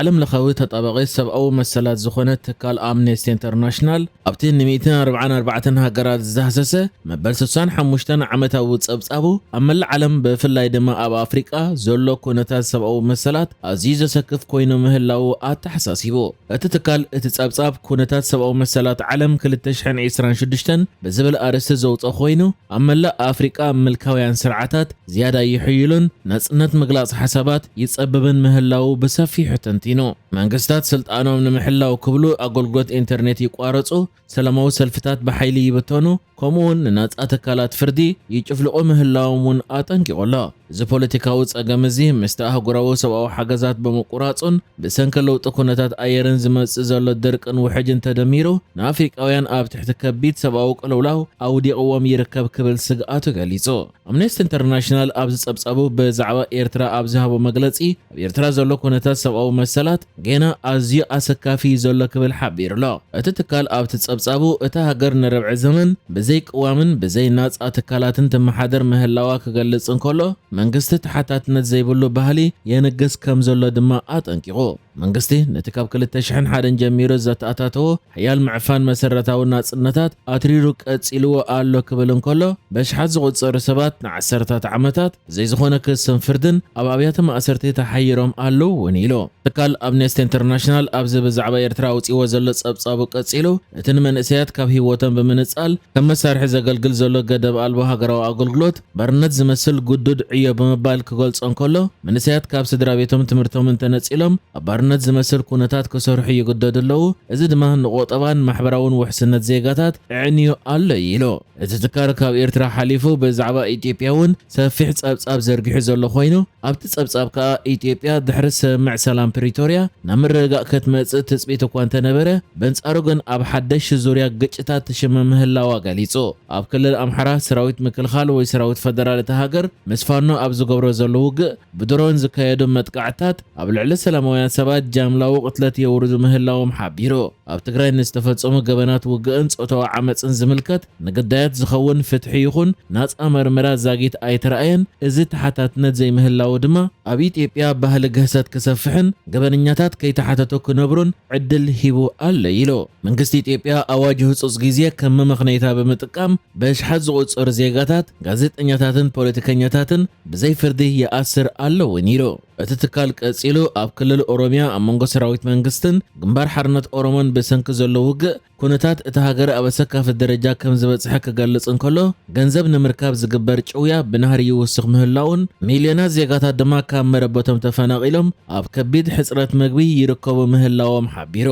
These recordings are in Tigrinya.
ዓለም ለኻዊ ተጣባቒ ሰብኣዊ መሰላት ዝኾነ ትካል ኣምነስቲ ኢንተርናሽናል፣ ኣብቲ ን ሚእትን ኣርባዓን ኣርባዕተን ሃገራት ዝዳህሰሰ መበል ስሳን ሓሙሽተን ዓመታዊ ጸብጻቡ፣ ኣብ መላእ ዓለም ብፍላይ ድማ ኣብ ኣፍሪቃ ዘሎ ኩነታት ሰብኣዊ መሰላት ኣዝዩ ዘሰክፍ ኮይኑ ምህላዉ ኣተሓሳሲቡ። እቲ ትካል እቲ ጸብጻብ ኩነታት ሰብኣዊ መሰላት ዓለም ክልተ ሽሕን ዕስራን ሽዱሽተን ብዝብል ኣርእስቲ ዘውጽኦ ኮይኑ፣ ኣብ መላእ ኣፍሪቃ ምልካውያን ስርዓታት ዝያዳ ይሕይሉን ናጽነት ምግላጽ ሓሳባት ይጸብብን ምህላዉ ብሰፊሑ ተንቲኑ። መንግስታት ስልጣኖም ንምሕላው ክብሉ ኣገልግሎት ኢንተርኔት ይቋረጹ፣ ሰላማዊ ሰልፍታት ብሓይሊ ይብተኑ፣ ከምኡውን ንናጻ ትካላት ፍርዲ ይጭፍልቑ ምህላዎም እውን ኣጠንቂቑ ኣሎ። እዚ ፖለቲካዊ ጸገም እዚ ምስቲ ኣህጉራዊ ሰብኣዊ ሓገዛት ብምቁራጹን ብሰንኪ ለውጢ ኩነታት ኣየርን ዝመጽእ ዘሎ ድርቅን ውሕጅን ተደሚሩ ንኣፍሪቃውያን ኣብ ትሕቲ ከቢድ ሰብኣዊ ቅልውላው ኣውዲቕዎም ይርከብ ክብል ስግኣቱ ገሊጹ። ኣምነስቲ ኢንተርናሽናል ኣብዚ ጸብጻቡ ብዛዕባ ኤርትራ ኣብ ዝሃቦ መግለጺ፣ ኣብ ኤርትራ ዘሎ ኩነታት ሰብኣዊ መሰላት ጌና ኣዝዩ ኣሰካፊ እዩ ዘሎ ክብል ሓቢሩ ኣሎ። እቲ ትካል ኣብቲ ጸብጻቡ፣ እታ ሃገር ንረብዒ ዘመን ብዘይ ቅዋምን ብዘይ ናጻ ትካላትን ትመሓደር ምህላዋ ክገልጽ እንከሎ፣ መንግስቲ ተሓታትነት ዘይብሉ ባህሊ የንግስ ከም ዘሎ ድማ ኣጠንቂቑ። መንግስቲ ነቲ ካብ ክልተ ሽሕን ሓደን ጀሚሩ ዘተኣታተዎ ሓያል ምዕፋን መሰረታዊ ናጽነታት ኣትሪሩ ቀጺልዎ ኣሎ ክብል እንከሎ፣ በሽሓት ዝቑጸሩ ሰባት ንዓሰርታት ዓመታት ብዘይ ዝኾነ ክስን ፍርድን ኣብ ኣብያተ ማእሰርቲ ተሓይሮም ኣለዉ እውን ኢሉ። ትካል ኣምነስቲ ኢንተርናሽናል ኣብዚ ብዛዕባ ኤርትራ ኣውጺእዎ ዘሎ ጸብጻቡ ቀጺሉ፣ እቲ ንመንእሰያት ካብ ህይወቶም ብምንጻል ከም መሳርሒ ዘገልግል ዘሎ ገደብ ኣልቦ ሃገራዊ ኣገልግሎት ባርነት ዝመስል ግዱድ ዕዮ ብምባል ክገልጾ እንከሎ፣ መንእሰያት ካብ ስድራ ቤቶም ትምህርቶም እንተነጺሎም ኣብ ባርነት ዝመስል ኩነታት ክሰርሑ ይግደዱ ኣለዉ። እዚ ድማ ንቆጠባን ማሕበራውን ውሕስነት ዜጋታት ኣዕንዩ ኣሎ ኢሉ። እቲ ትካል ካብ ኤርትራ ሓሊፉ ብዛዕባ ኢትዮጵያ እውን ሰፊሕ ጸብጻብ ዘርጊሑ ዘሎ ኮይኑ፣ ኣብቲ ጸብጻብ ከኣ ኢትዮጵያ ድሕሪ ስምምዕ ሰላም ፕሪቶርያ ናብ ምርግጋእ ክትመጽእ ትጽቢት እኳ እንተነበረ፣ በንጻሩ ግን ኣብ ሓደሽ ዙርያ ግጭታት ትሽመ ምህላዋ ገሊጹ። ኣብ ክልል ኣምሓራ ሰራዊት ምክልኻል ወይ ሰራዊት ፈደራል እታ ሃገር ምስ ፋኖ ኣብ ዝገብሮ ዘሎ ውግእ ብድሮን ዝካየዱ መጥቃዕትታት ኣብ ልዕሊ ሰላማውያን ሰባት ጃምላዊ ቅትለት የውርዱ ምህላዎም ሓቢሩ። ኣብ ትግራይ ንዝተፈጸሙ ገበናት ውግእን ጾታዊ ዓመጽን ዝምልከት ንግዳያት ዝኸውን ፍትሒ ይኹን ናጻ መርመራ ዛጊት ኣይተራእየን። እዚ ተሓታትነት ዘይምህላዉ ድማ ኣብ ኢትዮጵያ ባህሊ ግህሰት ክሰፍሕን ገበነኛታት ከይተሓተቱ ክነብሩን ዕድል ሂቡ ኣሎ ኢሉ። መንግስቲ ኢትዮጵያ ኣዋጅ ህጹጽ ግዜ ከም መመኽነይታ ብምጥቃም በሽሓት ዝቑጸሩ ዜጋታት፣ ጋዜጠኛታትን ፖለቲከኛታትን ብዘይ ፍርዲ ይኣስር ኣሎ እውን ኢሉ። እቲ ትካል ቀጺሉ፣ ኣብ ክልል ኦሮሚያ ኣብ መንጎ ሰራዊት መንግስትን ግንባር ሓርነት ኦሮሞን ብሰንኪ ዘሎ ውግእ፣ ኩነታት እታ ሃገር ኣብ ኣሰካፊ ደረጃ ከም ዝበጽሐ ክገልጽ እንከሎ፣ ገንዘብ ንምርካብ ዝግበር ጭውያ ብናህሪ ይውስኽ ምህላውን፣ ሚልዮናት ዜጋታት ድማ ካብ መረበቶም ተፈናቒሎም ኣብ ከቢድ ሕጽረት መግቢ ይርከቡ ምህላዎም ሓቢሩ።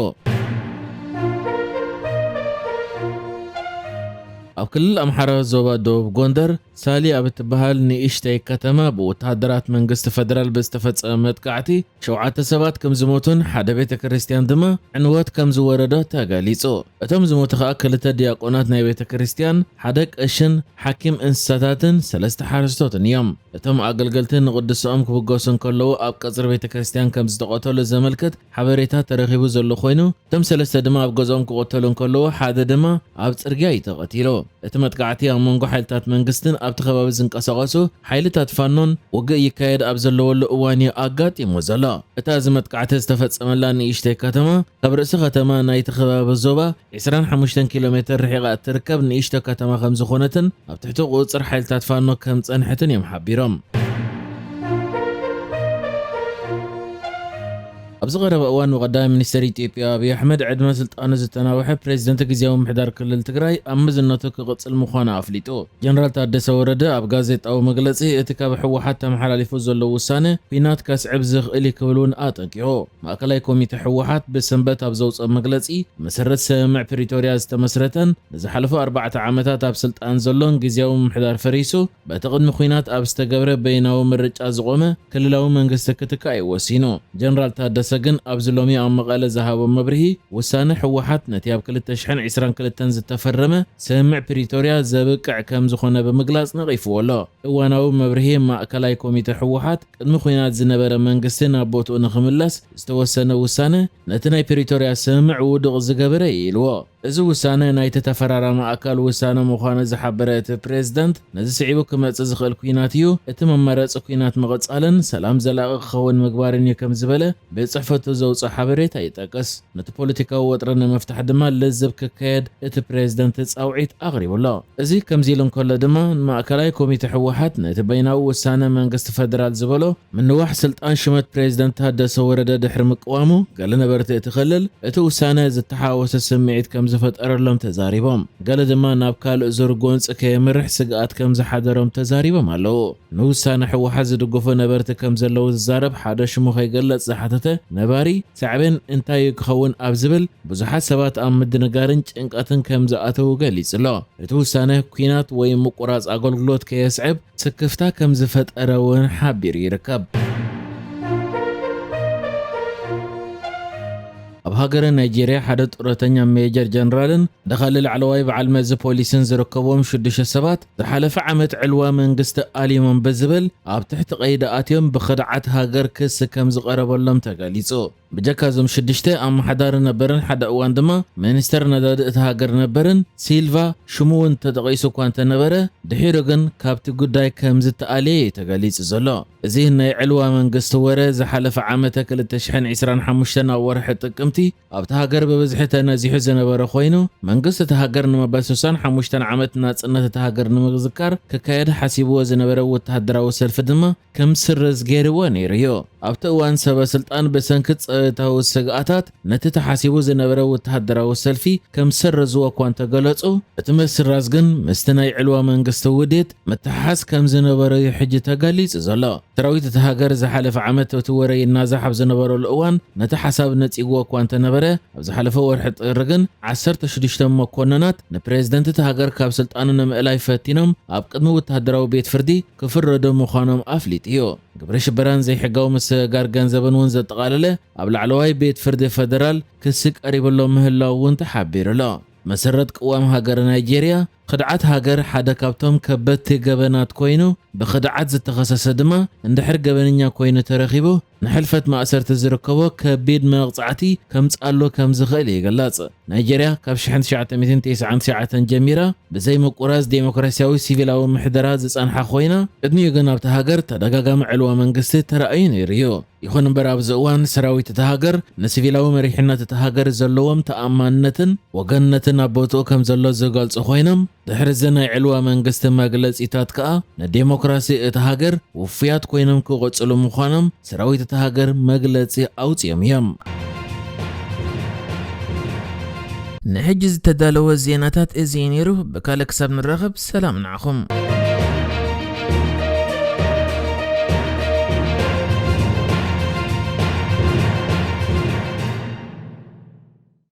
ኣብ ክልል ኣምሓራ ዞባ ደቡብ ጎንደር ሳሊ ኣብ እትበሃል ንእሽተይ ከተማ ብወተሃደራት መንግስቲ ፈደራል ብዝተፈጸመ መጥቃዕቲ ሸውዓተ ሰባት ከም ዝሞቱን ሓደ ቤተ ክርስቲያን ድማ ዕንወት ከም ዝወረዶ ተገሊጹ። እቶም ዝሞቱ ከኣ ክልተ ዲያቆናት ናይ ቤተ ክርስቲያን፣ ሓደ ቀሽን ሓኪም እንስሳታትን ሰለስተ ሓረስቶትን እዮም። እቶም ኣገልገልቲ ንቕዱስኦም ክብገሱ እንከለዉ ኣብ ቀጽሪ ቤተ ክርስቲያን ከም ዝተቐተሉ ዘመልክት ሓበሬታ ተረኺቡ ዘሎ ኮይኑ፣ እቶም ሰለስተ ድማ ኣብ ገዝኦም ክቕተሉ እንከለዉ ሓደ ድማ ኣብ ጽርግያ እዩ ተቐቲሉ። እቲ መጥቃዕቲ ኣብ መንጎ ሓይልታት መንግስትን ኣብቲ ከባቢ ዝንቀሳቐሱ ሓይልታት ፋኖን ውግእ ይካየድ ኣብ ዘለወሉ እዋን እዩ ኣጋጢሙ ዘሎ። እታ እዚ መጥቃዕቲ ዝተፈጸመላ ንእሽተይ ከተማ ካብ ርእሲ ከተማ ናይቲ ከባቢ ዞባ ዕስራን ሓሙሽተን ኪሎ ሜትር ርሒቓ እትርከብ ንእሽቶ ከተማ ከም ዝኾነትን ኣብ ትሕቲ ቁጽጽር ሓይልታት ፋኖ ከም ጸንሐትን እዮም ሓቢሮም። ኣብዚ ቀረባ እዋን ብቀዳማይ ሚኒስትር ኢትዮጵያ ኣብይ ኣሕመድ ዕድመ ስልጣኑ ዝተናውሐ ፕሬዚደንት ግዝያዊ ምምሕዳር ክልል ትግራይ ኣብ መዝነቱ ክቕጽል ምዃኑ ኣፍሊጡ። ጀነራል ታደሰ ወረደ ኣብ ጋዜጣዊ መግለጺ፣ እቲ ካብ ህወሓት ተመሓላሊፉ ዘሎ ውሳነ ኲናት ከስዕብ ዝኽእል እዩ ክብል እውን ኣጠንቂቑ። ማእከላይ ኮሚተ ህወሓት ብሰንበት ኣብ ዘውፅኦ መግለፂ፣ መሰረት ስምምዕ ፕሪቶርያ ዝተመስረተን ንዝሓለፉ ኣርባዕተ ዓመታት ኣብ ስልጣን ዘሎን ግዝያዊ ምምሕዳር ፈሪሱ፣ በቲ ቅድሚ ኲናት ኣብ ዝተገብረ በይናዊ ምርጫ ዝቖመ ክልላዊ መንግስቲ ክትካእ እዩ ወሲኑ። ጀነራል ታደሰ ግን ኣብዚ ሎሚ ኣብ መቐለ ዝሃቦ መብርሂ፣ ውሳነ ህወሓት ነቲ ኣብ ክልተ ሽሕን ዕስራን ክልተን ዝተፈረመ ስምምዕ ፕሪቶርያ ዘብቅዕ ከም ዝኾነ ብምግላጽ ነቒፍዎ ኣሎ። እዋናዊ መብርሂ፣ ማእከላይ ኮሚተ ህወሓት ቅድሚ ኲናት ዝነበረ መንግስቲ ናብ ቦትኡ ንኽምለስ ዝተወሰነ ውሳነ ነቲ ናይ ፕሪቶርያ ስምምዕ ውዱቕ ዝገበረ እዩ ኢልዎ። እዚ ውሳነ ናይቲ ተፈራራሚ ኣካል ውሳነ ምዃኑ ዝሓበረ እቲ ፕሬዝደንት፣ ነዚ ስዒቡ ክመጽእ ዝኽእል ኲናት እዩ፣ እቲ መመረጺ ኲናት ምቕጻልን ሰላም ዘላቒ ክኸውን ምግባርን እዩ ከም ዝበለ ብጽ ጽሕፈቱ ዘውፅኦ ሓበሬታ ይጠቅስ። ነቲ ፖለቲካዊ ወጥሪ ንምፍታሕ ድማ ልዝብ ክካየድ እቲ ፕሬዝደንት ፃውዒት ኣቕሪቡ ኣሎ። እዚ ከምዚ ኢሉ እንከሎ ድማ፣ ንማእከላይ ኮሚቴ ህወሓት ነቲ በይናዊ ውሳነ መንግስቲ ፈደራል ዝበሎ ምንዋሕ ስልጣን ሽመት ፕሬዝደንት ታደሰ ወረደ ድሕሪ ምቅዋሙ፣ ገለ ነበርቲ እቲ ክልል እቲ ውሳነ ዝተሓወሰ ስምዒት ከም ዝፈጠረሎም ተዛሪቦም። ገለ ድማ ናብ ካልእ ዙር ጎንፂ ከየምርሕ ስግኣት ከም ዝሓደሮም ተዛሪቦም ኣለዉ። ንውሳነ ህወሓት ዝድግፉ ነበርቲ ከም ዘለዉ ዝዛረብ ሓደ ሽሙ ከይገለጽ ዝሓተተ ነባሪ፣ ሳዕቤን እንታይ እዩ ክኸውን ኣብ ዝብል ብዙሓት ሰባት ኣብ ምድንጋርን ጭንቀትን ከም ዝኣተዉ ገሊጹ ኣሎ። እቲ ውሳነ ኲናት ወይ ምቁራጽ ኣገልግሎት ከየስዕብ ስክፍታ ከም ዝፈጠረ እውን ሓቢሩ ይርከብ። ኣብ ሃገረ ናይጄርያ ሓደ ጡረተኛ ሜጀር ጀነራልን ሓደ ካልእ ላዕለዋይ በዓል መዚ ፖሊስን ዝርከብዎም ሽዱሽተ ሰባት ዝሓለፈ ዓመት ዕልዋ መንግስቲ ኣልዮሞም ብዝብል ኣብ ትሕቲ ቀይዲ ኣትዮም ብኽድዓት ሃገር ክሲ ከም ዝቐረበሎም ተገሊጹ። ብጀካ እዞም ሽዱሽተ፣ ኣመሓዳሪ ነበርን ሓደ እዋን ድማ ሚኒስተር ነዳዲ እቲ ሃገር ነበርን ሲልቫ ሽሙ እውን ተጠቒሱ እኳ እንተነበረ፣ ድሒሩ ግን ካብቲ ጉዳይ ከም ዝተኣልየ እዩ ተገሊጹ ዘሎ። እዚ ናይ ዕልዋ መንግስቲ ወረ ዝሓለፈ ዓመተ ክልተ ሽሕን ዕስራን ሓሙሽተን ኣብ ወርሒ ጥቅምቲ ኣብቲ ሃገር ብብዝሒ ተነዚሑ ዝነበረ ኮይኑ፣ መንግስቲ እቲ ሃገር ንምባል ስሳን ሓሙሽተን ዓመት ናጽነት እቲ ሃገር ንምዝካር ክካየድ ሓሲብዎ ዝነበረ ወተሃደራዊ ሰልፊ ድማ ከም ስረዝ ገይርዎ ነይሩ እዩ። ኣብቲ እዋን ሰበ ስልጣን ብሰንኪ ጸጥታዊ ስግኣታት ነቲ ተሓሲቡ ዝነበረ ወተሃደራዊ ሰልፊ ከም ዝሰረዝዎ እኳ እንተገለጹ፣ እቲ ምስራዝ ግን ምስቲ ናይ ዕልዋ መንግስቲ ውዴት ምትሕሓዝ ከም ዝነበሮ እዩ ሕጂ ተገሊጹ ዘሎ። ሰራዊት እቲ ሃገር ዝሓለፈ ዓመት እቲ ወረ ይናዛሕ ኣብ ዝነበረሉ እዋን ነቲ ሓሳብ ነጺግዎ እኳ እንተነበረ፣ ኣብ ዝሓለፈ ወርሒ ጥሪ ግን ዓሰርተ ሽዱሽተ መኮንናት ንፕሬዝደንት እቲ ሃገር ካብ ስልጣኑ ንምእላይ ፈቲኖም ኣብ ቅድሚ ወተሃደራዊ ቤት ፍርዲ ክፍረዱ ምዃኖም ኣፍሊጡ እዩ። ግብረ ሽበራን ዘይሕጋዊ ምስግጋር ገንዘብን እውን ዘጠቓለለ ኣብ ላዕለዋይ ቤት ፍርዲ ፈደራል ክሲ ቀሪብሎም ምህላው እውን ተሓቢሩ ኣሎ። መሰረት ቅዋም ሃገረ ናይጄርያ፣ ክድዓት ሃገር ሓደ ካብቶም ከበድቲ ገበናት ኮይኑ፣ ብክድዓት ዝተኸሰሰ ድማ እንድሕር ገበነኛ ኮይኑ ተረኺቡ፣ ንሕልፈት ማእሰርቲ ዝርከቦ ከቢድ መቕጻዕቲ ከምጽኣሉ ከም ዝኽእል ይግለጽ። ናይጄርያ ካብ ሽሕን ትሽዓተ ሚእትን ተስዓን ትሽዓተን ጀሚራ ብዘይ ምቁራዝ ዴሞክራሲያዊ ሲቪላዊ ምሕደራ ዝጸንሓ ኮይና፣ ቅድሚኡ ግን ኣብታ ሃገር ተደጋጋሚ ዕልዋ መንግስቲ ተራእዩ ነይሩ እዩ። ይኹን እምበር ኣብዚ እዋን ሰራዊት እታ ሃገር ንሲቪላዊ መሪሕነት እታ ሃገር ዘለዎም ተኣማንነትን ወገንነትን ኣብ ቦትኡ ከም ዘሎ ዝገልጹ ኮይኖም፣ ድሕሪ እዚ ናይ ዕልዋ መንግስቲ መግለጺታት ከኣ ንዴሞክራሲ እታ ሃገር ውፉያት ኮይኖም ክቕጽሉ ምዃኖም ሰራዊት እታ ሃገር መግለጺ ኣውጺኦም እዮም። ንሕጂ ዝተዳለወ ዜናታት እዚ እዩ ነይሩ። ብካልእ ክሳብ ንራኸብ ሰላም ንዓኹም።